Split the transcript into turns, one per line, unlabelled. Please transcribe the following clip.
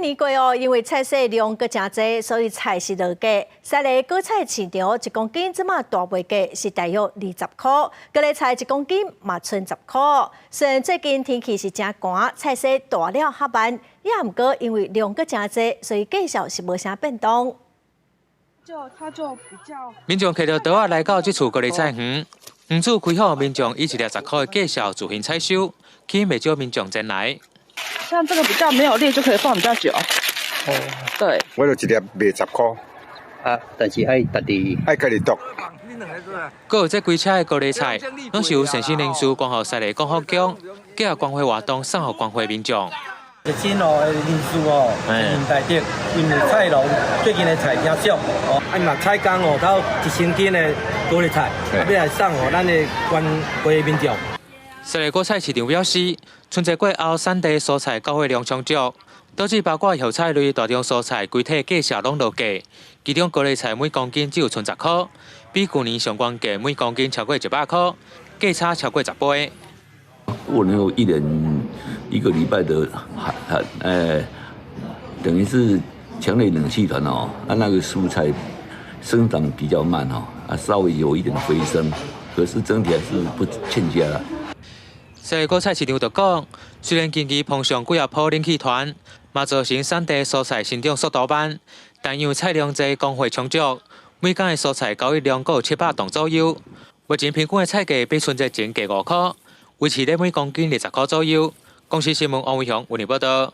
年過哦，因為菜市量閣誠濟，所以菜是落價。雪梨果菜市場一公斤這馬大賣價是大約20箍，高麗菜一公斤嘛賰10箍。雖然最近天氣是誠寒，菜市大了較慢，也毋過因為量閣誠濟，所以價數是無啥變動。
民眾提著桌仔來到這處高麗菜園，園主開放民眾以一粒10箍的價數自行採收，吸引袂少民眾前來。
像這個比較沒有裂，就可以放比較久。哦，對。
我就一粒賣10箍。
啊，但是愛家己
愛家己剁。
閣有這規車的高麗菜，攏是由善心人士捐予雪梨光復宮，結合關懷活動送予關懷民眾。
熱心哦，人士哦，仁大德，因為菜農最近的菜誠俗哦，啊嘛採工哦，到1千斤的高麗菜，啊欲來送予咱的關懷民眾。
雪梨果菜市場表示，春節過後產地蔬菜交貨量充足，導致包括葉菜類大宗蔬菜規體價數攏落價。其中高麗菜每公斤只有賰10箍，比舊年上懸價每公斤超過100箍，價差超過10倍。
過年後一連一個禮拜的寒寒，等於是強烈冷氣團哦，啊那個蔬菜生長比較慢哦，啊稍微有一點回升，可是整體還是不欠佳啦。
雪梨果菜市場就講，雖然近期碰上幾仔波冷氣團，嘛造成產地蔬菜生長速度慢，但因為菜量濟，供貨充足，每工的蔬菜交易量閣有700噸左右。目前平均的菜價比春節前低5箍，維持咧每公斤20箍左右。公視新聞王偉雄，為你報道。